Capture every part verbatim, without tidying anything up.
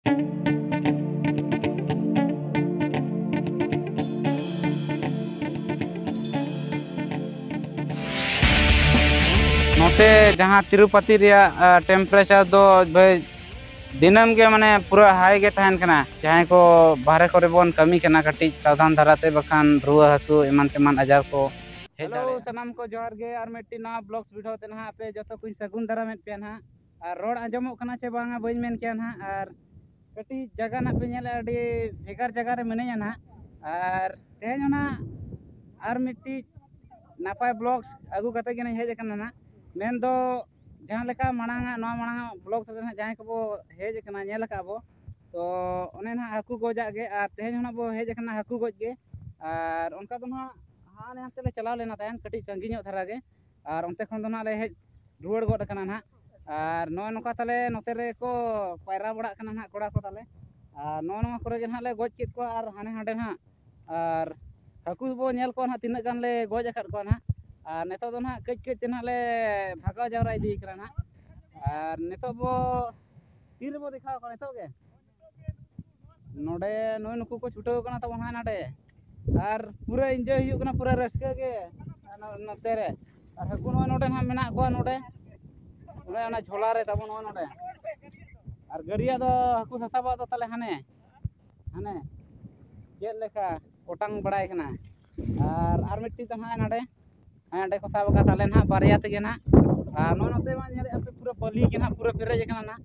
ᱱᱚᱛᱮ ᱡᱟᱦᱟᱸ ᱛᱤᱨᱩᱯᱟᱛᱤ ᱨᱮᱭᱟᱜ, ᱟ, temperature ᱫᱚ ᱵᱷᱟᱹᱭ ᱫᱤᱱᱟᱹᱢ ᱜᱮ ᱢᱟᱱᱮ ᱯᱩᱨᱟᱹ high ᱜᱮ ᱛᱟᱦᱮᱱ ᱠᱟᱱᱟ᱾ ᱡᱟᱦᱟᱸᱭ ᱠᱚ ᱵᱟᱦᱨᱮ ᱠᱚᱨᱮ ᱵᱚᱱ ᱠᱟᱹᱢᱤ ᱠᱟᱱᱟ, ᱠᱟᱹᱴᱤᱡ ᱥᱟᱵᱫᱷᱟᱱ ᱫᱷᱟᱨᱟᱛᱮ, ᱵᱟᱠᱷᱟᱱ ᱨᱩᱣᱟᱹ ᱦᱟᱹᱥᱩ ᱮᱢᱟᱱ ᱛᱮᱢᱟᱱ ᱟᱡᱟᱨ ᱠᱚ ᱦᱮᱡ ᱦᱮᱞᱳ ᱫᱟᱲᱮᱭᱟᱜᱼᱟ᱾ ᱥᱟᱱᱟᱢ ᱠᱚ ᱡᱚᱦᱟᱨ ᱜᱮ, ᱟᱨ ᱢᱤᱫᱴᱤᱡ ᱱᱟᱣᱟ vlogs video ᱛᱮ ᱱᱟᱦᱟᱜ ᱟᱯᱮ ᱡᱚᱛᱚ ᱠᱚᱧ ᱥᱟᱹᱜᱩᱱ ᱫᱟᱨᱟᱢᱮᱫ ᱯᱮᱭᱟ ᱱᱟᱦᱟᱜ᱾ ᱟᱨ ᱨᱚᱲ ᱟᱸᱡᱚᱢᱚᱜ ᱠᱟᱱᱟ ᱪᱮ ᱵᱟᱝᱟ ᱵᱟᱹᱧ ᱢᱮᱱ ᱠᱮᱭᱟ ᱱᱟᱦᱟᱜ, ᱟᱨ ᱠᱟᱹᱴᱤᱡ ᱡᱟᱭᱜᱟ ᱱᱟᱦᱟᱜ ᱯᱮ ᱧᱮᱞᱮᱫᱼᱟ, ᱟᱹᱰᱤ ᱵᱷᱮᱜᱟᱨ ᱡᱟᱭᱜᱟ ᱨᱮ ᱢᱤᱱᱟᱹᱧᱟ ᱱᱟᱦᱟᱜ᱾ ᱟᱨ ᱛᱮᱦᱮᱧ ᱚᱱᱟ ᱟᱨ ᱢᱤᱫᱴᱤᱡ ᱱᱟᱯᱟᱭ vlogs ᱟᱹᱜᱩ ᱠᱟᱛᱮ ᱜᱮ ᱱᱟᱦᱟᱜ ᱦᱮᱡ ᱟᱠᱟᱱᱟ ᱱᱟᱦᱟᱜ᱾ ᱢᱮᱱᱫᱚ ᱡᱟᱦᱟᱸ ᱞᱮᱠᱟ ᱢᱟᱲᱟᱝ ᱟᱜ, ᱱᱚᱣᱟ ᱢᱟᱲᱟᱝ ᱟᱜ vlogs ᱨᱮ ᱱᱟᱦᱟᱜ ᱡᱟᱦᱟᱸᱭ ᱠᱚᱵᱚ ᱦᱮᱡ ᱟᱠᱟᱱᱟ, ᱧᱮᱞ ᱟᱠᱟᱫ ᱵᱚ, ᱛᱚ ᱚᱱᱮ ᱱᱟᱦᱟᱜ ᱦᱟᱹᱠᱩ ᱜᱚᱡᱟᱜ ᱜᱮ, ᱟᱨ ᱛᱮᱦᱮᱧ ᱦᱚᱸ ᱱᱟᱦᱟᱜ ᱵᱚ ᱦᱮᱡ ᱟᱠᱟᱱᱟ ᱦᱟᱹᱠᱩ ᱜᱚᱡ ᱜᱮ᱾ ᱟᱨ ᱚᱱᱠᱟ ᱫᱚ ᱱᱟᱦᱟᱜ ᱦᱟᱱᱮ ᱦᱟᱱᱛᱮ ᱞᱮ ᱪᱟᱞᱟᱣ ᱞᱮᱱᱟ ᱛᱟᱦᱮᱸᱱ, ᱠᱟᱹᱴᱤᱡ ᱥᱟᱺᱜᱤᱧ ᱧᱚᱜ ᱫᱷᱟᱨᱟ ᱜᱮ, ᱟᱨ ᱚᱱᱛᱮ ᱠᱷᱚᱱ ᱫᱚ ᱱᱟᱦᱟᱜ ᱞᱮ ᱦᱮᱡ ᱨᱩᱣᱟᱹᱲ ᱜᱚᱫ ᱟᱠᱟᱱᱟ ᱱᱟᱦᱟᱜ᱾ ᱟᱨ ᱱᱚᱜᱼᱚᱭ ᱱᱚᱝᱠᱟ ᱛᱟᱞᱮ ᱱᱚᱛᱮ ᱨᱮᱠᱚ ᱯᱟᱭᱨᱟ ᱵᱟᱲᱟᱜ ᱠᱟᱱᱟ ᱱᱟᱦᱟᱜ ᱠᱚᱲᱟ ᱠᱚ ᱛᱟᱞᱮ᱾ ᱟᱨ ᱱᱚᱜᱼᱚ ᱱᱚᱣᱟ ᱠᱚᱨᱮ ᱜᱮ ᱱᱟᱦᱟᱜ ᱞᱮ ᱜᱚᱡ ᱠᱮᱫ ᱠᱚᱣᱟ, ᱟᱨ ᱦᱟᱸᱰᱮ ᱦᱟᱸᱰᱮ ᱱᱟᱦᱟᱜ, ᱟᱨ ᱦᱟᱹᱠᱩ ᱵᱚ ᱧᱮᱞ ᱠᱚᱣᱟ ᱱᱟᱦᱟᱜ ᱛᱤᱱᱟᱹᱜ ᱜᱟᱱ ᱞᱮ ᱜᱚᱡ ᱟᱠᱟᱫ ᱠᱚᱣᱟ ᱱᱟᱦᱟᱜ᱾ ᱟᱨ ᱱᱤᱛᱚᱜ ᱫᱚ ᱱᱟᱦᱟᱜ ᱠᱟᱹᱡ ᱠᱟᱹᱡ ᱛᱮ ᱱᱟᱦᱟᱜ ᱞᱮ ᱵᱷᱟᱜᱟᱣ ᱡᱟᱣᱨᱟ ᱤᱫᱤᱭ ᱠᱟᱱᱟ ᱱᱟᱦᱟᱜ᱾ ᱟᱨ ᱱᱤᱛᱚᱜ ᱵᱚ ᱛᱤ ᱨᱮᱵᱚ ᱫᱮᱠᱷᱟᱣ ᱠᱚᱣᱟ ᱱᱤᱛᱚᱜ ᱜᱮ? ᱱᱚᱰᱮ ᱱᱩᱭ ᱱᱩᱠᱩ ᱠᱚ ᱪᱷᱩᱴᱟᱹᱣ ᱠᱟᱱᱟ ᱛᱟᱵᱚᱱ ᱦᱟᱸᱜ ᱱᱟᱰᱮ, ᱟᱨ ᱯᱩᱨᱟᱹ enjoy ᱦᱩᱭᱩᱜ ᱠᱟᱱᱟ, ᱯᱩᱨᱟᱹ ᱨᱟᱹᱥᱠᱟᱹ ᱜᱮ᱾ ᱟᱨ ᱱᱚ-, ᱱᱚᱛᱮ ᱨᱮ ᱟᱨ ᱦᱟᱹᱠᱩ ᱱᱚᱜᱼᱚᱭ ᱱᱚᱰᱮ ᱱᱟᱦᱟᱜ ᱢᱮᱱᱟᱜ ᱠᱚᱣᱟ, ᱱᱚᱰᱮ, ᱱᱚᱰᱮ ᱚᱱᱟ ᱡᱷᱚᱞᱟ ᱨᱮ ᱛᱟᱵᱚᱱ ᱱᱚᱜᱼᱚᱭ ᱱᱚᱰᱮ᱾ ᱟᱨ ᱜᱟᱹᱰᱭᱟᱹ ᱫᱚ ᱦᱟᱹᱠᱩ ᱥᱟᱥᱟᱵᱟᱜ ᱫᱚ ᱛᱟᱞᱮ ᱦᱟᱱᱮ, ᱦᱟᱱᱮ ᱪᱮᱫ ᱞᱮᱠᱟ ᱚᱴᱟᱝ ᱵᱟᱲᱟᱭ ᱠᱟᱱᱟ᱾ ᱟᱨ ᱟᱨ ᱢᱤᱫᱴᱤᱡ ᱫᱚ ᱱᱟᱦᱟᱜ ᱱᱚᱰᱮ ᱦᱮᱸ, ᱚᱸᱰᱮ ᱠᱚ ᱥᱟᱵ ᱟᱠᱟᱫ ᱛᱟᱞᱮ ᱱᱟᱦᱟᱜ ᱵᱟᱨᱭᱟ ᱛᱮᱜᱮ ᱱᱟᱦᱟᱜ᱾ ᱟᱨ ᱱᱚᱜᱼᱚ ᱱᱚᱛᱮ ᱢᱟ ᱧᱮᱞᱮᱫᱼᱟ ᱯᱮ, ᱯᱩᱨᱟᱹ ᱵᱟᱹᱞᱤ ᱜᱮ ᱱᱟᱦᱟᱜ ᱯᱩᱨᱟᱹ ᱯᱮᱨᱮᱡ ᱟᱠᱟᱱᱟ ᱱᱟᱦᱟᱜ᱾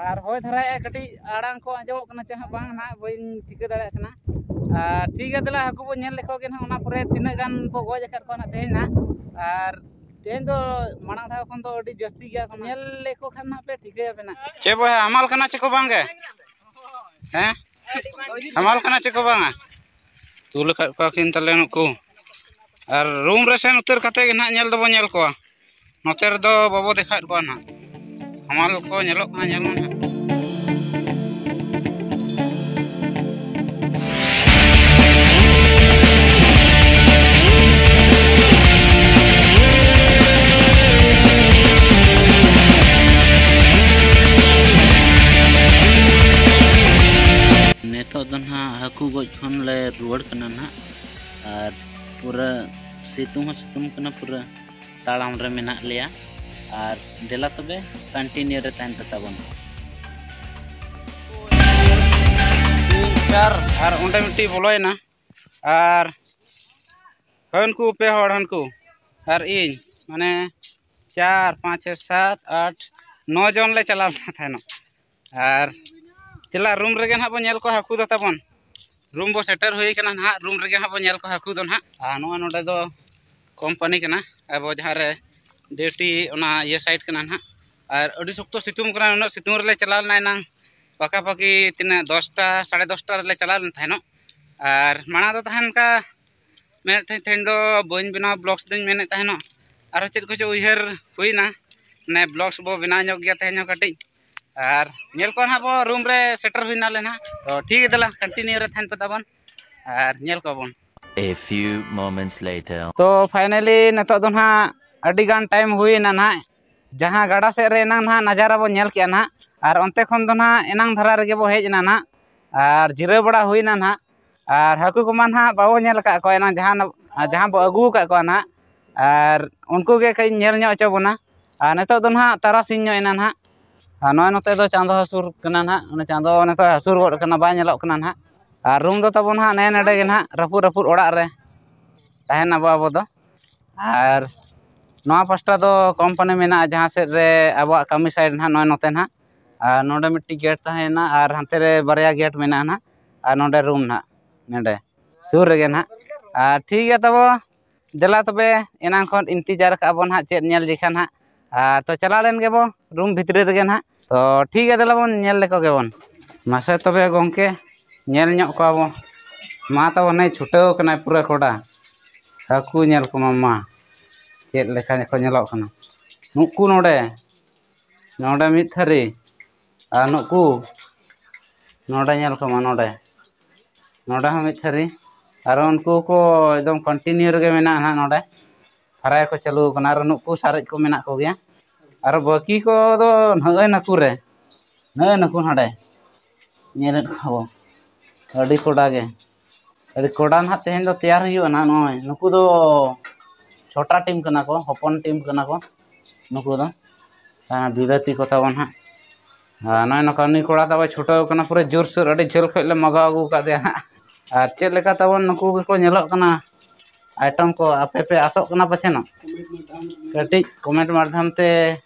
ᱟᱨ ᱦᱚᱭ ᱫᱷᱟᱨᱟᱭᱮᱫᱼᱟ, ᱠᱟᱹᱴᱤᱡ ᱟᱲᱟᱝ ᱠᱚ ᱟᱸᱡᱚᱢᱚᱜ ᱠᱟᱱᱟ ᱪᱮ ᱦᱟᱸᱜ ᱵᱟᱝ ᱱᱟᱦᱟᱜ, ᱵᱟᱹᱧ ᱴᱷᱤᱠᱟᱹ ᱫᱟᱲᱮᱭᱟᱜ ᱠᱟᱱᱟ᱾ ᱟᱨ ᱴᱷᱤᱠ ᱜᱮᱭᱟ, ᱫᱮᱞᱟ ᱦᱟᱹᱠᱩ ᱵᱚᱱ ᱧᱮᱞ ᱞᱮᱠᱚ ᱜᱮ ᱱᱟᱦᱟᱜ, ᱚᱱᱟ ᱯᱚᱨᱮ ᱛᱤᱱᱟᱹᱜ ᱜᱟᱱ ᱵᱚ ᱜᱚᱡ ᱟᱠᱟᱫ ᱠᱚᱣᱟ ᱱᱟᱦᱟᱜ ᱛᱮᱦᱮᱧ ᱱᱟᱦᱟᱜ᱾ ᱟᱨ ᱛᱮᱦᱮᱧ ᱫᱚ ᱢᱟᱲᱟᱝ ᱫᱷᱟᱣ ᱠᱷᱚᱱ ᱫᱚ ᱟᱹᱰᱤ ᱡᱟᱹᱥᱛᱤ ᱜᱮᱭᱟ ᱠᱚ, ᱧᱮᱞ ᱞᱮᱠᱚ ᱠᱷᱟᱱ ᱱᱟᱦᱟᱜ ᱯᱮ ᱴᱷᱤᱠᱟᱹᱭᱟ ᱯᱮ ᱱᱟᱦᱟᱜ᱾ ᱪᱮᱫ ᱵᱚᱭᱦᱟ, ᱦᱟᱢᱟᱞ ᱠᱟᱱᱟ ᱪᱮ ᱠᱚ ᱵᱟᱝ ᱜᱮ? ᱦᱮᱸ, ᱦᱟᱢᱟᱞ ᱠᱟᱱᱟ ᱪᱮ ᱠᱚ ᱵᱟᱝᱟ? ᱛᱩᱞ ᱟᱠᱟᱫ ᱠᱚᱣᱟ ᱠᱤᱱ ᱛᱟᱞᱮ ᱱᱩᱠᱩ᱾ ᱟᱨ ᱨᱩᱢ ᱨᱮ ᱥᱮᱱ ᱩᱛᱟᱹᱨ ᱠᱟᱛᱮ ᱜᱮ ᱱᱟᱦᱟᱜ ᱧᱮᱞ ᱫᱚᱵᱚ ᱧᱮᱞ ᱠᱚᱣᱟ᱾ ᱱᱚᱛᱮ ᱨᱮᱫᱚ ᱵᱟᱵᱚ ᱫᱮᱠᱷᱟᱣᱮᱫ ᱠᱚᱣᱟ ᱱᱟᱦᱟᱜ᱾ ᱦᱟᱢᱟᱞ ᱠᱚ ᱧᱮᱞᱚᱜ ᱠᱟᱱᱟ, ᱧᱮᱞ ᱢᱟ ᱱᱟᱦᱟᱜ᱾ ᱱᱤᱛᱚᱜ ᱫᱚ ᱱᱟᱦᱟᱜ ᱦᱟᱹᱠᱩ ᱜᱚᱡ ᱠᱷᱚᱱ ᱞᱮ ᱨᱩᱣᱟᱹᱲ ᱠᱟᱱᱟ ᱱᱟᱦᱟᱜ, ᱟᱨ ᱯᱩᱨᱟᱹ ᱥᱤᱛᱩᱝ ᱦᱚᱸ ᱥᱤᱛᱩᱝ ᱠᱟᱱᱟ, ᱯᱩᱨᱟᱹ ᱛᱟᱲᱟᱢ ᱨᱮ ᱢᱮᱱᱟᱜ ᱞᱮᱭᱟ᱾ ᱟᱨ ᱫᱮᱞᱟ ᱛᱚᱵᱮ continue ᱨᱮ ᱛᱟᱦᱮᱱ ᱯᱮ ᱛᱟᱵᱚᱱ᱾ ᱛᱤᱱ, ᱪᱟᱨ, ᱟᱨ ᱚᱸᱰᱮ ᱢᱤᱫᱴᱤᱡ ᱵᱚᱞᱚᱭᱮᱱᱟ, ᱟᱨ ᱦᱳᱭ ᱩᱱᱠᱩ ᱯᱮ ᱦᱚᱲ ᱦᱟᱱᱠᱩ ᱟᱨ ᱤᱧ, ᱢᱟᱱᱮ ᱪᱟᱨ, ᱯᱟᱸᱪ, ᱪᱷᱚᱭ, ᱥᱟᱛ, ᱟᱴ, ᱱᱚ ᱡᱚᱱ ᱞᱮ ᱪᱟᱞᱟᱣ ᱞᱮᱱᱟ ᱛᱟᱦᱮᱱᱚᱜ᱾ ᱟᱨ ᱫᱮᱞᱟ ᱨᱩᱢ ᱨᱮᱜᱮ ᱱᱟᱦᱟᱜ ᱵᱚᱱ ᱧᱮᱞ ᱠᱚᱣᱟ ᱦᱟᱹᱠᱩ ᱫᱚ ᱛᱟᱵᱚᱱ᱾ ᱨᱩᱢ ᱵᱚ ᱥᱮᱴᱮᱨ ᱦᱩᱭ ᱠᱟᱱᱟ ᱱᱟᱦᱟᱜ, ᱨᱩᱢ ᱨᱮᱜᱮ ᱱᱟᱦᱟᱜ ᱵᱚᱱ ᱧᱮᱞ ᱠᱚᱣᱟ ᱦᱟᱹᱠᱩ ᱫᱚ ᱱᱟᱦᱟᱜ᱾ ᱟᱨ ᱱᱚᱜᱼᱚᱭ ᱱᱚᱰᱮ ᱫᱚ ᱠᱳᱢᱯᱟᱱᱤ ᱠᱟᱱᱟ, ᱟᱵᱚ ᱡᱟᱦᱟᱸ ᱨᱮ ᱰᱤᱭᱩᱴᱤ ᱚᱱᱟ ᱤᱭᱟᱹ ᱥᱟᱭᱤᱰ ᱠᱟᱱᱟ ᱱᱟᱦᱟᱜ᱾ ᱟᱨ ᱟᱹᱰᱤ ᱥᱚᱠᱛᱚ ᱥᱤᱛᱩᱝ ᱠᱟᱱᱟ, ᱩᱱᱟᱹᱜ ᱥᱤᱛᱩᱝ ᱨᱮᱞᱮ ᱪᱟᱞᱟᱣ ᱞᱮᱱᱟ ᱮᱱᱟᱝ ᱯᱟᱠᱟ ᱯᱟᱠᱤ ᱛᱤᱱᱟᱹᱜ ᱫᱚᱥᱴᱟ, ᱥᱟᱲᱮ ᱫᱚᱥᱴᱟ ᱨᱮᱞᱮ ᱪᱟᱞᱟᱣ ᱞᱮᱱ ᱛᱟᱦᱮᱱᱚᱜ᱾ ᱟᱨ ᱢᱟᱲᱟᱝ ᱫᱚ ᱛᱟᱦᱮᱱ ᱚᱱᱠᱟ ᱢᱮᱱᱮᱫ ᱛᱟᱦᱮᱸᱫ ᱛᱮᱦᱮᱧ ᱫᱚ ᱵᱟᱹᱧ ᱵᱮᱱᱟᱣ, ᱵᱞᱚᱜᱥ ᱫᱚᱧ ᱢᱮᱱᱮᱫ ᱛᱟᱦᱮᱱᱚᱜ᱾ ᱟᱨᱦᱚᱸ ᱪᱮᱫ ᱠᱚᱪᱚ ᱩᱭᱦᱟᱹᱨ ᱦᱩᱭᱱᱟ, ᱢᱟᱱᱮ ᱵᱞᱚᱜᱥ ᱵᱚ ᱵᱮᱱᱟᱣ ᱧᱚᱜ ᱜᱮᱭᱟ ᱛᱮᱦᱮᱧ ᱦᱚᱸ ᱠᱟᱹᱴᱤᱡ᱾ ᱟᱨ ᱧᱮᱞ ᱠᱚᱣᱟ ᱱᱟᱦᱟᱜ ᱵᱚ, ᱨᱩᱢ ᱨᱮ ᱥᱮᱴᱮᱨ ᱦᱩᱭ ᱱᱟᱞᱮ ᱱᱟᱦᱟᱜ᱾ ᱛᱚ ᱴᱷᱤᱠ ᱜᱮᱭᱟ, ᱫᱮᱞᱟ continue ᱨᱮ ᱛᱟᱦᱮᱱ ᱯᱮ ᱛᱟᱵᱚᱱ ᱟᱨ ᱧᱮᱞ ᱠᱚᱣᱟ ᱵᱚᱱ᱾ A few moments later. ᱛᱚ finally ᱱᱤᱛᱚᱜ ᱫᱚ ᱱᱟᱦᱟᱜ ᱟᱹᱰᱤ ᱜᱟᱱ time ᱦᱩᱭᱱᱟ ᱱᱟᱦᱟᱜ, ᱡᱟᱦᱟᱸ ᱜᱟᱰᱟ ᱥᱮᱫ ᱨᱮ ᱮᱱᱟᱝ ᱱᱟᱦᱟᱜ ᱱᱟᱡᱟᱨᱟ ᱵᱚ ᱧᱮᱞ ᱠᱮᱜᱼᱟ ᱱᱟᱦᱟᱜ, ᱟᱨ ᱚᱱᱛᱮ ᱠᱷᱚᱱ ᱫᱚ ᱱᱟᱦᱟᱜ ᱮᱱᱟᱝ ᱫᱷᱟᱨᱟ ᱨᱮᱜᱮ ᱵᱚ ᱦᱮᱡ ᱮᱱᱟ ᱱᱟᱦᱟᱜ, ᱟᱨ ᱡᱤᱨᱟᱹᱣ ᱵᱟᱲᱟ ᱦᱩᱭᱱᱟ ᱱᱟᱦᱟᱜ᱾ ᱟᱨ ᱦᱟᱹᱠᱩ ᱠᱚᱢᱟ ᱱᱟᱦᱟᱜ ᱵᱟᱵᱚ ᱧᱮᱞ ᱟᱠᱟᱫ ᱠᱚᱣᱟ ᱮᱱᱟᱝ ᱡᱟᱦᱟᱸ, ᱡᱟᱦᱟᱸ ᱵᱚ ᱟᱹᱜᱩ ᱟᱠᱟᱫ ᱠᱚᱣᱟ ᱱᱟᱦᱟᱜ, ᱟᱨ ᱩᱱᱠᱩ ᱜᱮ ᱠᱟᱹᱡ ᱧᱮᱞ ᱧᱚᱜ ᱦᱚᱪᱚ ᱵᱚᱱᱟ᱾ ᱟᱨ ᱱᱤᱛᱚᱜ ᱫᱚ ᱱᱟᱦᱟᱜ ᱛᱟᱨᱟᱥᱤᱧ ᱧᱚᱜ ᱮᱱᱟ ᱱᱟᱦᱟᱜ, ᱟᱨ ᱱᱚᱜᱼᱚᱭ ᱱᱚᱛᱮ ᱫᱚ ᱪᱟᱸᱫᱚ ᱦᱟᱹᱥᱩᱨ ᱠᱟᱱᱟ ᱱᱟᱦᱟᱜ, ᱚᱱᱟ ᱪᱟᱸᱫᱚ ᱱᱤᱛᱚᱜ ᱦᱟᱹᱥᱩᱨ ᱜᱚᱫ ᱠᱟᱱᱟ, ᱵᱟᱭ ᱧᱮᱞᱚᱜ ᱠᱟᱱᱟ ᱱᱟᱦᱟᱜ᱾ ᱟᱨ ᱨᱩᱢ ᱫᱚ ᱛᱟᱵᱚᱱ ᱦᱟᱸᱜ ᱱᱮ ᱱᱮᱰᱮ ᱜᱮ ᱱᱟᱦᱟᱜ, ᱨᱟᱹᱯᱩᱫ ᱨᱟᱹᱯᱩᱫ ᱚᱲᱟᱜ ᱨᱮ ᱛᱟᱦᱮᱱ ᱟᱵᱚ, ᱟᱵᱚ ᱫᱚ᱾ ᱟᱨ ᱱᱚᱣᱟ ᱯᱟᱥᱴᱟ ᱫᱚ ᱠᱳᱢᱯᱟᱱᱤ ᱢᱮᱱᱟᱜᱼᱟ, ᱡᱟᱦᱟᱸ ᱥᱮᱫ ᱨᱮ ᱟᱵᱚᱣᱟᱜ ᱠᱟᱹᱢᱤ ᱥᱟᱭᱤᱰ ᱱᱟᱦᱟᱜ ᱱᱚᱜᱼᱚᱭ ᱱᱚᱛᱮ ᱱᱟᱦᱟᱜ᱾ ᱟᱨ ᱱᱚᱰᱮ ᱢᱤᱫᱴᱤᱡ ᱜᱮᱴ ᱛᱟᱦᱮᱸᱭᱮᱱᱟ, ᱟᱨ ᱦᱟᱱᱛᱮ ᱨᱮ ᱵᱟᱨᱭᱟ ᱜᱮᱴ ᱢᱮᱱᱟᱜᱼᱟ ᱱᱟᱦᱟᱜ, ᱟᱨ ᱱᱚᱰᱮ ᱨᱩᱢ ᱱᱟᱦᱟᱜ ᱱᱚᱰᱮ ᱥᱩᱨ ᱨᱮᱜᱮ ᱱᱟᱦᱟᱜ᱾ ᱟᱨ ᱴᱷᱤᱠ ᱜᱮᱭᱟ ᱛᱟᱵᱚ, ᱫᱮᱞᱟ ᱛᱚᱵᱮ ᱮᱱᱟᱝ ᱠᱷᱚᱱ ᱤᱱᱛᱮᱡᱟᱨ ᱠᱟᱜᱼᱟ ᱵᱚᱱ ᱦᱟᱸᱜ ᱪᱮᱫ ᱧᱮᱞ ᱡᱮᱠᱷᱟᱱ ᱦᱟᱸᱜ᱾ ᱟᱨ ᱛᱚ ᱪᱟᱞᱟᱣ ᱞᱮᱱ ᱜᱮᱵᱚ ᱨᱩᱢ ᱵᱷᱤᱛᱨᱤ ᱨᱮᱜᱮ ᱱᱟᱦᱟᱜ᱾ ᱛᱚ ᱴᱷᱤᱠ ᱜᱮᱭᱟ, ᱫᱮᱞᱟ ᱵᱚᱱ ᱧᱮᱞ ᱞᱮᱠᱚ ᱜᱮᱵᱚᱱ᱾ ᱢᱟᱥᱮ ᱛᱚᱵᱮ ᱜᱚᱢᱠᱮ, ᱧᱮᱞ ᱧᱚᱜ ᱠᱚᱣᱟ ᱵᱚ᱾ ᱢᱟ ᱛᱟᱵᱚ ᱱᱮ ᱪᱷᱩᱴᱟᱹᱣ ᱠᱟᱱᱟᱭ ᱯᱩᱨᱟᱹ ᱠᱚᱰᱟ᱾ ᱦᱟᱹᱠᱩ ᱧᱮᱞ ᱠᱚᱢᱟ ᱢᱟ, ᱪᱮᱫ ᱞᱮᱠᱟ ᱠᱚ ᱧᱮᱞᱚᱜ ᱠᱟᱱᱟ᱾ ᱱᱩᱠᱩ ᱱᱚᱰᱮ, ᱱᱚᱰᱮ ᱢᱤᱫ ᱛᱷᱟᱹᱨᱤ, ᱟᱨ ᱱᱩᱠᱩ ᱱᱚᱰᱮ ᱧᱮᱞ ᱠᱚᱢᱟ, ᱱᱚᱰᱮ, ᱱᱚᱰᱮ ᱦᱚᱸ ᱢᱤᱫ ᱛᱷᱟᱹᱨᱤ᱾ ᱟᱨ ᱩᱱᱠᱩ ᱠᱚ ᱮᱠᱫᱚᱢ continue ᱨᱮᱜᱮ ᱢᱮᱱᱟᱜᱼᱟ ᱱᱟᱦᱟᱜ ᱱᱚᱰᱮ᱾ ᱯᱷᱟᱨᱟᱭ ᱠᱚ ᱪᱟᱹᱞᱩ ᱟᱠᱟᱱᱟ, ᱟᱨ ᱱᱩᱠᱩ ᱥᱟᱨᱮᱡ ᱠᱚ ᱢᱮᱱᱟᱜ ᱠᱚᱜᱮᱭᱟ᱾ ᱟᱨ ᱵᱟᱹᱠᱤ ᱠᱚᱫᱚ ᱱᱚᱜᱼᱚᱭ ᱱᱩᱠᱩ ᱨᱮ, ᱱᱚᱜᱼᱚᱭ ᱱᱩᱠᱩ ᱱᱚᱰᱮ ᱧᱮᱞᱮᱫ ᱠᱚᱣᱟ ᱵᱚ᱾ ᱟᱹᱰᱤ ᱠᱚᱰᱟ ᱜᱮ, ᱟᱹᱰᱤ ᱠᱚᱰᱟ ᱱᱟᱦᱟᱜ ᱛᱮᱦᱮᱧ ᱫᱚ ᱛᱮᱭᱟᱨ ᱦᱩᱭᱩᱜᱼᱟ ᱱᱟᱦᱟᱜ᱾ ᱱᱚᱜᱼᱚᱭ ᱱᱩᱠᱩ ᱫᱚ ᱪᱷᱳᱴᱟ ᱴᱤᱢ ᱠᱟᱱᱟ ᱠᱚ, ᱦᱚᱯᱚᱱ ᱴᱤᱢ ᱠᱟᱱᱟ ᱠᱚ ᱱᱩᱠᱩ ᱫᱚ᱾ ᱦᱮᱸ, ᱵᱤᱞᱟᱹᱛᱤ ᱠᱚ ᱛᱟᱵᱚᱱ ᱦᱟᱸᱜ᱾ ᱟᱨ ᱱᱚᱜᱼᱚᱭ ᱱᱚᱝᱠᱟ ᱩᱱᱤ ᱠᱚᱲᱟ ᱛᱟᱵᱚ ᱪᱷᱩᱴᱟᱹᱣ ᱠᱟᱱᱟ ᱯᱩᱨᱟᱹ ᱡᱳᱨᱥᱳᱨ, ᱟᱹᱰᱤ ᱡᱷᱟᱹᱞ ᱠᱷᱚᱡ ᱞᱮ ᱢᱟᱜᱟᱣ ᱟᱹᱜᱩ ᱟᱠᱟᱫᱮᱭᱟ ᱦᱟᱸᱜ᱾ ᱟᱨ ᱪᱮᱫ ᱞᱮᱠᱟ ᱛᱟᱵᱚᱱ ᱱᱩᱠᱩ ᱜᱮᱠᱚ ᱧᱮᱞᱚᱜ ᱠᱟᱱᱟ ᱟᱭᱴᱮᱢ ᱠᱚ, ᱟᱯᱮ ᱯᱮ ᱟᱥᱚᱜ ᱠᱟᱱᱟ ᱯᱟᱪᱮᱱᱚᱜ? ᱠᱟᱹᱴᱤᱡ ᱠᱚᱢᱮᱱᱴ ᱢᱟᱫᱽᱫᱷᱚᱢ ᱛᱮ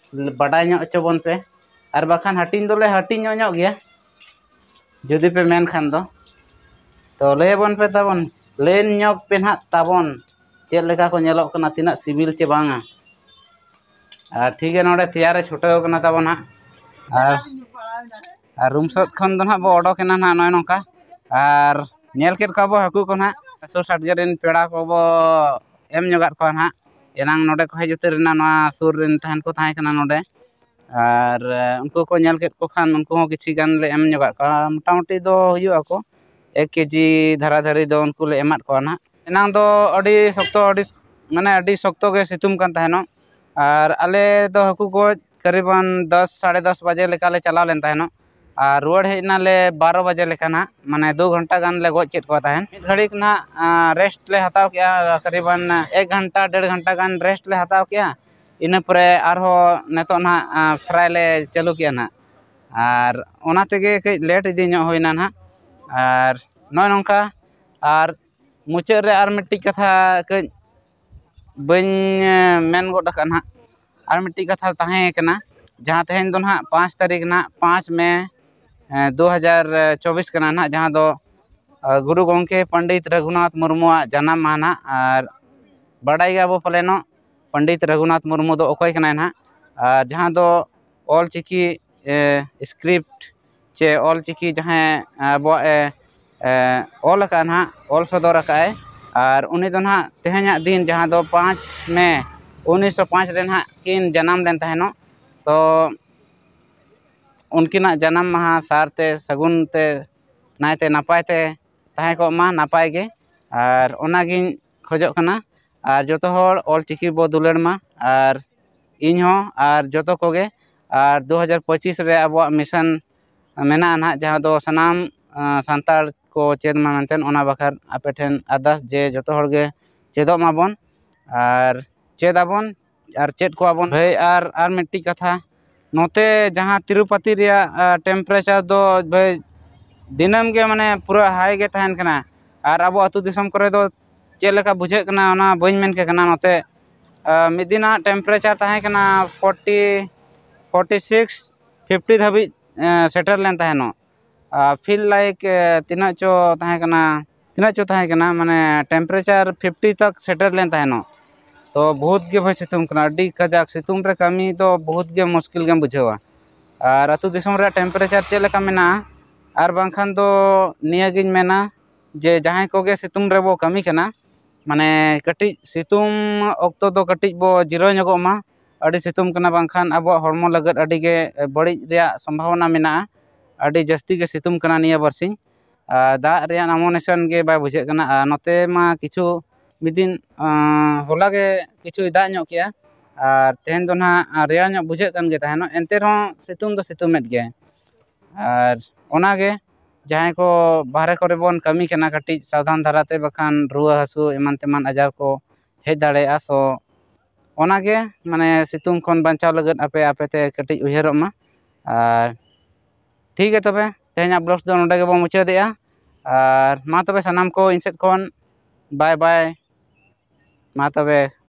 ᱵᱟᱰᱟᱭ ᱧᱚᱜ ᱦᱚᱪᱚ ᱵᱚᱱ ᱯᱮ᱾ ᱟᱨ ᱵᱟᱠᱷᱟᱱ ᱦᱟᱹᱴᱤᱧ ᱫᱚᱞᱮ ᱦᱟᱹᱴᱤᱧ ᱧᱚᱜ ᱧᱚᱜ ᱜᱮᱭᱟ, ᱡᱩᱫᱤ ᱯᱮ ᱢᱮᱱ ᱠᱷᱟᱱ ᱫᱚ᱾ ᱛᱚ ᱞᱟᱹᱭ ᱟᱵᱚᱱ ᱯᱮ ᱛᱟᱵᱚᱱ, ᱞᱟᱹᱭ ᱧᱚᱜ ᱯᱮ ᱱᱟᱦᱟᱜ ᱛᱟᱵᱚᱱ, ᱪᱮᱫ ᱞᱮᱠᱟ ᱠᱚ ᱧᱮᱞᱚᱜ ᱠᱟᱱᱟ, ᱛᱤᱱᱟᱹᱜ ᱥᱤᱵᱤᱞ ᱪᱮ ᱵᱟᱝᱟ᱾ ᱟᱨ ᱴᱷᱤᱠ ᱜᱮᱭᱟ, ᱱᱚᱰᱮ ᱛᱮᱭᱟᱨᱮ ᱪᱷᱩᱴᱟᱹᱣ ᱠᱟᱱᱟ ᱛᱟᱵᱚᱱ ᱦᱟᱸᱜ᱾ ᱟᱨ ᱟᱨ ᱨᱩᱢ ᱥᱮᱫ ᱠᱷᱚᱱ ᱫᱚ ᱱᱟᱦᱟᱜ ᱵᱚ ᱚᱰᱚᱠ ᱮᱱᱟ ᱱᱟᱦᱟᱜ ᱱᱚᱜᱼᱚᱭ ᱱᱚᱝᱠᱟ᱾ ᱟᱨ ᱧᱮᱞ ᱠᱮᱫ ᱠᱚᱣᱟ ᱵᱚ ᱦᱟᱹᱠᱩ ᱠᱚ ᱱᱟᱦᱟᱜ, ᱥᱩᱨ ᱥᱟᱰᱜᱮ ᱨᱮᱱ ᱯᱮᱲᱟ ᱠᱚᱵᱚ ᱮᱢ ᱧᱚᱜᱟᱫ ᱠᱚᱣᱟ ᱱᱟᱦᱟᱜ᱾ ᱮᱱᱟᱝ ᱱᱚᱰᱮ ᱠᱚ ᱦᱮᱡ ᱩᱛᱟᱹᱨ ᱮᱱᱟ, ᱱᱚᱣᱟ ᱥᱩᱨ ᱨᱮᱱ ᱛᱟᱦᱮᱱ ᱠᱚ ᱛᱟᱦᱮᱸ ᱠᱟᱱᱟ ᱱᱚᱰᱮ᱾ ᱟᱨ ᱩᱱᱠᱩ ᱠᱚ ᱧᱮᱞ ᱠᱮᱫ ᱠᱚ ᱠᱷᱟᱱ ᱩᱱᱠᱩ ᱦᱚᱸ ᱠᱤᱪᱷᱤ ᱜᱟᱱ ᱞᱮ ᱮᱢ ᱧᱚᱜᱟᱫ ᱠᱚᱣᱟ, ᱢᱚᱴᱟᱢᱩᱴᱤ ᱫᱚ ᱦᱩᱭᱩᱜ ᱟᱠᱚ ᱮᱠ ᱠᱮᱡᱤ ᱫᱷᱟᱨᱟ ᱫᱷᱟᱹᱨᱤ ᱫᱚ ᱩᱱᱠᱩ ᱞᱮ ᱮᱢᱟᱫ ᱠᱚᱣᱟ ᱱᱟᱦᱟᱜ᱾ ᱮᱱᱟᱝ ᱫᱚ ᱟᱹᱰᱤ ᱥᱚᱠᱛᱚ, ᱟᱹᱰᱤ ᱢᱟᱱᱮ ᱟᱹᱰᱤ ᱥᱚᱠᱛᱚ ᱜᱮ ᱥᱤᱛᱩᱝ ᱠᱟᱱ ᱛᱟᱦᱮᱱᱚᱜ᱾ ᱟᱨ ᱟᱞᱮ ᱫᱚ ᱦᱟᱹᱠᱩ ᱜᱚᱡ ᱠᱟᱨᱤᱵᱟᱱ ᱫᱚᱥ, ᱥᱟᱲᱮ ᱫᱚᱥ ᱵᱟᱡᱮ ᱞᱮᱠᱟ ᱞᱮ ᱪᱟᱞᱟᱣ ᱞᱮᱱ ᱛᱟᱦᱮᱱᱚᱜ᱾ ᱟᱨ ᱨᱩᱣᱟᱹᱲ ᱦᱮᱡ ᱮᱱᱟᱞᱮ ᱵᱟᱨᱚ ᱵᱟᱡᱮ ᱞᱮᱠᱟ ᱱᱟᱦᱟᱜ, ᱢᱟᱱᱮ ᱫᱩ ᱜᱷᱚᱱᱴᱟ ᱜᱟᱱ ᱞᱮ ᱜᱚᱡ ᱠᱮᱫ ᱠᱚᱣᱟ ᱛᱟᱦᱮᱱ᱾ ᱢᱤᱫ ᱜᱷᱟᱹᱲᱤᱡ ᱱᱟᱦᱟᱜ, ᱟᱸ, ᱨᱮᱥᱴ ᱞᱮ ᱦᱟᱛᱟᱣ ᱠᱮᱜᱼᱟ, ᱠᱟᱨᱤᱵᱟᱱ ᱮᱠ ᱜᱷᱚᱱᱴᱟ, ᱰᱮᱲ ᱜᱷᱚᱱᱴᱟ ᱜᱟᱱ ᱨᱮᱥᱴ ᱞᱮ ᱦᱟᱛᱟᱣ ᱠᱮᱜᱼᱟ᱾ ᱤᱱᱟᱹ ᱯᱚᱨᱮ ᱟᱨᱦᱚᱸ ᱱᱤᱛᱚᱜ ᱱᱟᱦᱟᱜ, ᱟᱸ, ᱯᱷᱨᱟᱭ ᱞᱮ ᱪᱟᱹᱞᱩ ᱠᱮᱜᱼᱟ ᱱᱟᱦᱟᱜ᱾ ᱟᱨ ᱚᱱᱟ ᱛᱮᱜᱮ ᱠᱟᱹᱡ ᱞᱮᱴ ᱤᱫᱤ ᱧᱚᱜ ᱦᱩᱭᱱᱟ ᱱᱟᱦᱟᱜ᱾ ᱟᱨ ᱱᱚᱜᱼᱚᱭ ᱱᱚᱝᱠᱟ, ᱟᱨ ᱢᱩᱪᱟᱹᱫ ᱨᱮ ᱟᱨ ᱢᱤᱫᱴᱤᱡ ᱠᱟᱛᱷᱟ ᱠᱟᱹᱡ ᱵᱟᱹᱧ, ᱮᱸ, ᱢᱮᱱ ᱜᱚᱫ ᱟᱠᱟᱫ ᱱᱟᱦᱟᱜ᱾ ᱟᱨ ᱢᱤᱫᱴᱤᱡ ᱠᱟᱛᱷᱟ ᱛᱟᱦᱮᱸ ᱠᱟᱱᱟ, ᱡᱟᱦᱟᱸ ᱛᱮᱦᱮᱧ ᱫᱚ ᱱᱟᱦᱟᱜ ᱯᱟᱸᱪ ᱛᱟᱹᱨᱤᱠᱷ ᱱᱟᱦᱟᱜ, ᱯᱟᱸᱪ ᱢᱮ, ᱮᱸ, ᱫᱩ ᱦᱟᱡᱟᱨ ᱪᱚᱵᱵᱤᱥ ᱠᱟᱱᱟ ᱱᱟᱦᱟᱜ, ᱡᱟᱦᱟᱸ ᱫᱚ, ᱟᱸ, ᱜᱩᱨᱩ ᱜᱚᱢᱠᱮ ᱯᱚᱱᱰᱤᱛ ᱨᱟᱹᱜᱷᱩᱱᱟᱛᱷ ᱢᱩᱨᱢᱩᱣᱟᱜ ᱡᱟᱱᱟᱢ ᱢᱟᱦᱟ ᱱᱟᱦᱟᱜ᱾ ᱟᱨ ᱵᱟᱰᱟᱭ ᱜᱮᱭᱟ ᱵᱚ ᱯᱟᱞᱮᱱᱚᱜ, ᱯᱚᱱᱰᱤᱛ ᱨᱟᱹᱜᱷᱩᱱᱟᱛᱷ ᱢᱩᱨᱢᱩ ᱫᱚ ᱚᱠᱚᱭ ᱠᱟᱱᱟᱭ ᱱᱟᱦᱟᱜ᱾ ᱟᱨ ᱡᱟᱦᱟᱸ ᱫᱚ ᱚᱞ ᱪᱤᱠᱤ, ᱮ, ᱥᱠᱨᱤᱯᱴ ᱪᱮ ᱚᱞ ᱪᱤᱠᱤ ᱡᱟᱦᱟᱸᱭ ᱟᱵᱚᱣᱟᱜ ᱮ, ᱮ, ᱚᱞ ᱟᱠᱟᱫᱼᱟ ᱱᱟᱦᱟᱜ, ᱚᱞ ᱥᱚᱫᱚᱨ ᱟᱠᱟᱫᱼᱟᱭ᱾ ᱟᱨ ᱩᱱᱤ ᱫᱚ ᱱᱟᱦᱟᱜ ᱛᱮᱦᱮᱧᱟᱜ ᱫᱤᱱ, ᱡᱟᱦᱟᱸ ᱫᱚ ᱯᱟᱸᱪ ᱢᱮ ᱩᱱᱤᱥᱥᱚ ᱯᱟᱸᱪ ᱨᱮ ᱱᱟᱦᱟᱜ ᱠᱤᱱ ᱡᱟᱱᱟᱢ ᱞᱮᱱ ᱛᱟᱦᱮᱱᱚᱜ᱾ ᱛᱚ ᱩᱱᱠᱤᱱᱟᱜ ᱡᱟᱱᱟᱢ ᱢᱟᱦᱟ ᱥᱟᱨᱛᱮ ᱥᱟᱹᱜᱩᱱ ᱛᱮ ᱱᱟᱭᱛᱮ ᱱᱟᱯᱟᱭ ᱛᱮ ᱛᱟᱦᱮᱸ ᱠᱚᱜ ᱢᱟ ᱱᱟᱯᱟᱭ ᱜᱮ᱾ ᱟᱨ ᱚᱱᱟᱜᱤᱧ ᱠᱷᱚᱡᱚᱜ ᱠᱟᱱᱟ᱾ ᱟᱨ ᱡᱚᱛᱚ ᱦᱚᱲ ᱚᱞ ᱪᱤᱠᱤ ᱵᱚ ᱫᱩᱞᱟᱹᱲ ᱢᱟ, ᱟᱨ ᱤᱧ ᱦᱚᱸ ᱟᱨ ᱡᱚᱛᱚ ᱠᱚᱜᱮ᱾ ᱟᱨ ᱫᱩ ᱦᱟᱡᱟᱨ ᱯᱚᱸᱪᱤᱥ ᱨᱮ ᱟᱵᱚᱣᱟᱜ ᱢᱤᱥᱚᱱ ᱢᱮᱱᱟᱜᱼᱟ ᱱᱟᱦᱟᱜ, ᱡᱟᱦᱟᱸ ᱫᱚ ᱥᱟᱱᱟᱢ, ᱟᱸ, ᱥᱟᱱᱛᱟᱲ ᱠᱚ ᱪᱮᱫ ᱢᱟ ᱢᱮᱱᱛᱮ, ᱚᱱᱟ ᱵᱟᱠᱷᱨᱟ ᱟᱯᱮ ᱴᱷᱮᱱ ᱟᱨᱫᱟᱥ ᱡᱮ ᱡᱚᱛᱚ ᱦᱚᱲ ᱜᱮ ᱪᱮᱫᱚᱜ ᱢᱟᱵᱚᱱ ᱟᱨ ᱪᱮᱫ ᱟᱵᱚᱱ ᱟᱨ ᱪᱮᱫ ᱠᱚᱣᱟᱵᱚᱱ ᱵᱷᱟᱹᱭ᱾ ᱟᱨ ᱟᱨ ᱢᱤᱫᱴᱤᱡ ᱠᱟᱛᱷᱟ, ᱱᱚᱛᱮ ᱡᱟᱦᱟᱸ ᱛᱤᱨᱩᱯᱟᱛᱤ ᱨᱮᱭᱟᱜ ᱴᱮᱢᱯᱟᱨᱮᱪᱟᱨ ᱫᱚ ᱵᱷᱟᱹᱭ ᱫᱤᱱᱟᱹᱢ ᱜᱮ ᱢᱟᱱᱮ ᱯᱩᱨᱟᱹ ᱦᱟᱭ ᱜᱮ ᱛᱟᱦᱮᱱ ᱠᱟᱱᱟ᱾ ᱟᱨ ᱟᱵᱚ ᱟᱹᱛᱩ ᱫᱤᱥᱚᱢ ᱠᱚᱨᱮ ᱫᱚ ᱪᱮᱫ ᱞᱮᱠᱟ ᱵᱩᱡᱷᱟᱹᱜ ᱠᱟᱱᱟ ᱚᱱᱟ ᱵᱟᱹᱧ ᱢᱮᱱ ᱠᱮ ᱠᱟᱱᱟ᱾ ᱱᱚᱛᱮ ᱢᱤᱫ ᱫᱤᱱᱟᱜ ᱴᱮᱢᱯᱟᱨᱮᱪᱟᱨ ᱛᱟᱦᱮᱸ ᱠᱟᱱᱟ ᱯᱷᱳᱨᱴᱤ, ᱯᱷᱳᱨᱴᱤ ᱥᱤᱠᱥ, ᱯᱷᱤᱯᱴᱤ ᱫᱷᱟᱹᱵᱤᱡ ᱥᱮᱴᱮᱨ ᱞᱮᱱ ᱛᱟᱦᱮᱱᱚᱜ᱾ ᱯᱷᱤᱞ ᱞᱟᱭᱤᱠ ᱛᱤᱱᱟᱹᱜ ᱪᱚ ᱛᱟᱦᱮᱸ ᱠᱟᱱᱟ, ᱛᱤᱱᱟᱹᱜ ᱪᱚ ᱛᱟᱦᱮᱸ ᱠᱟᱱᱟ, ᱢᱟᱱᱮ ᱴᱮᱢᱯᱟᱨᱮᱪᱟᱨ ᱯᱷᱤᱯᱴᱤ ᱛᱚᱠ ᱥᱮᱴᱮᱨ ᱞᱮᱱ ᱛᱟᱦᱮᱱᱚᱜ᱾ ᱛᱚ ᱵᱚᱦᱩᱛ ᱜᱮ ᱵᱷᱟᱹᱭ ᱥᱤᱛᱩᱝ ᱠᱟᱱᱟ, ᱟᱹᱰᱤ ᱠᱟᱡᱟᱠ ᱥᱤᱛᱩᱝ ᱨᱮ ᱠᱟᱹᱢᱤ ᱫᱚ ᱵᱚᱦᱩᱛ ᱜᱮ ᱢᱩᱥᱠᱤᱞ ᱜᱮᱢ ᱵᱩᱡᱷᱟᱹᱣᱟ᱾ ᱟᱨ ᱟᱹᱛᱩ ᱫᱤᱥᱚᱢ ᱨᱮᱭᱟᱜ ᱴᱮᱢᱯᱟᱨᱮᱪᱟᱨ ᱪᱮᱫ ᱞᱮᱠᱟ ᱢᱮᱱᱟᱜᱼᱟ? ᱟᱨ ᱵᱟᱝᱠᱷᱟᱱ ᱫᱚ ᱱᱤᱭᱟᱹᱜᱤᱧ ᱢᱮᱱᱟ ᱡᱮ ᱡᱟᱦᱟᱸᱭ ᱠᱚᱜᱮ ᱥᱤᱛᱩᱝ ᱨᱮᱵᱚ ᱠᱟᱹᱢᱤ ᱠᱟᱱᱟ, ᱢᱟᱱᱮ ᱠᱟᱹᱴᱤᱡ ᱥᱤᱛᱩᱝ ᱚᱠᱛᱚ ᱫᱚ ᱠᱟᱹᱴᱤᱡ ᱵᱚ ᱡᱤᱨᱟᱹᱣ ᱧᱚᱜᱚᱜ ᱢᱟ᱾ ᱟᱹᱰᱤ ᱥᱤᱛᱩᱝ ᱠᱟᱱᱟ, ᱵᱟᱝᱠᱷᱟᱱ ᱟᱵᱚᱣᱟᱜ ᱦᱚᱲᱢᱚ ᱞᱟᱹᱜᱤᱫ ᱟᱹᱰᱤ ᱜᱮ ᱵᱟᱹᱲᱤᱡ ᱨᱮᱭᱟᱜ ᱥᱚᱢᱵᱷᱟᱵᱚᱱᱟ ᱢᱮᱱᱟᱜᱼᱟ᱾ ᱟᱹᱰᱤ ᱡᱟᱹᱥᱛᱤ ᱜᱮ ᱥᱤᱛᱩᱝ ᱠᱟᱱᱟ ᱱᱤᱭᱟᱹ ᱵᱟᱨᱥᱤᱧ᱾ ᱟᱨ ᱫᱟᱜ ᱨᱮᱭᱟᱜ ᱱᱟᱢᱚ ᱱᱤᱥᱟᱱ ᱜᱮ ᱵᱟᱭ ᱵᱩᱡᱷᱟᱹᱜ ᱠᱟᱱᱟ᱾ ᱟᱨ ᱱᱚᱛᱮ ᱢᱟ ᱠᱤᱪᱷᱩ ᱢᱤᱫ ᱫᱤᱱ ᱦᱚᱞᱟ ᱜᱮ ᱠᱤᱪᱷᱩᱭ ᱫᱟᱜ ᱧᱚᱜ ᱠᱮᱜᱼᱟ, ᱟᱨ ᱛᱮᱦᱮᱧ ᱫᱚ ᱱᱟᱦᱟᱜ ᱨᱮᱭᱟᱲ ᱧᱚᱜ ᱵᱩᱡᱷᱟᱹᱜ ᱠᱟᱱ ᱜᱮ ᱛᱟᱦᱮᱱᱚᱜ᱾ ᱮᱱᱛᱮ ᱨᱮᱦᱚᱸ ᱥᱤᱛᱩᱝ ᱫᱚ ᱥᱤᱛᱩᱝ ᱮᱫ ᱜᱮᱭᱟᱭ᱾ ᱟᱨ ᱚᱱᱟᱜᱮ ᱡᱟᱦᱟᱸᱭ ᱠᱚ ᱵᱟᱦᱨᱮ ᱠᱚᱨᱮ ᱵᱚᱱ ᱠᱟᱹᱢᱤ ᱠᱟᱱᱟ, ᱠᱟᱹᱴᱤᱡ ᱥᱟᱵᱫᱷᱟᱱ ᱫᱷᱟᱨᱟᱛᱮ, ᱵᱟᱠᱷᱟᱱ ᱨᱩᱣᱟᱹ ᱦᱟᱹᱥᱩ ᱮᱢᱟᱱ ᱛᱮᱢᱟᱱ ᱟᱡᱟᱨ ᱠᱚ ᱦᱮᱡ ᱫᱟᱲᱮᱭᱟᱜᱼᱟ᱾ ᱥᱚ ᱚᱱᱟᱜᱮ ᱢᱟᱱᱮ ᱥᱤᱛᱩᱝ ᱠᱷᱚᱱ ᱵᱟᱧᱪᱟᱣ ᱞᱟᱹᱜᱤᱫ ᱟᱯᱮ ᱟᱯᱮᱛᱮ ᱠᱟᱹᱴᱤᱡ ᱩᱭᱦᱟᱹᱨᱚᱜ ᱢᱟ᱾ ᱟᱨ ᱴᱷᱤᱠ ᱜᱮᱭᱟ ᱛᱚᱵᱮ, ᱛᱮᱦᱮᱧᱟᱜ ᱵᱞᱚᱜ ᱫᱚ ᱱᱚᱰᱮ ᱜᱮᱵᱚᱱ ᱢᱩᱪᱟᱹᱫᱮᱜᱼᱟ᱾ ᱟᱨ ᱢᱟ ᱛᱚᱵᱮ ᱥᱟᱱᱟᱢ ᱠᱚ ᱤᱧ ᱥᱮᱫ ᱠᱷᱚᱱ ᱵᱟᱭ ᱵᱟᱭ᱾ ᱢᱟ ᱛᱚᱵᱮ᱾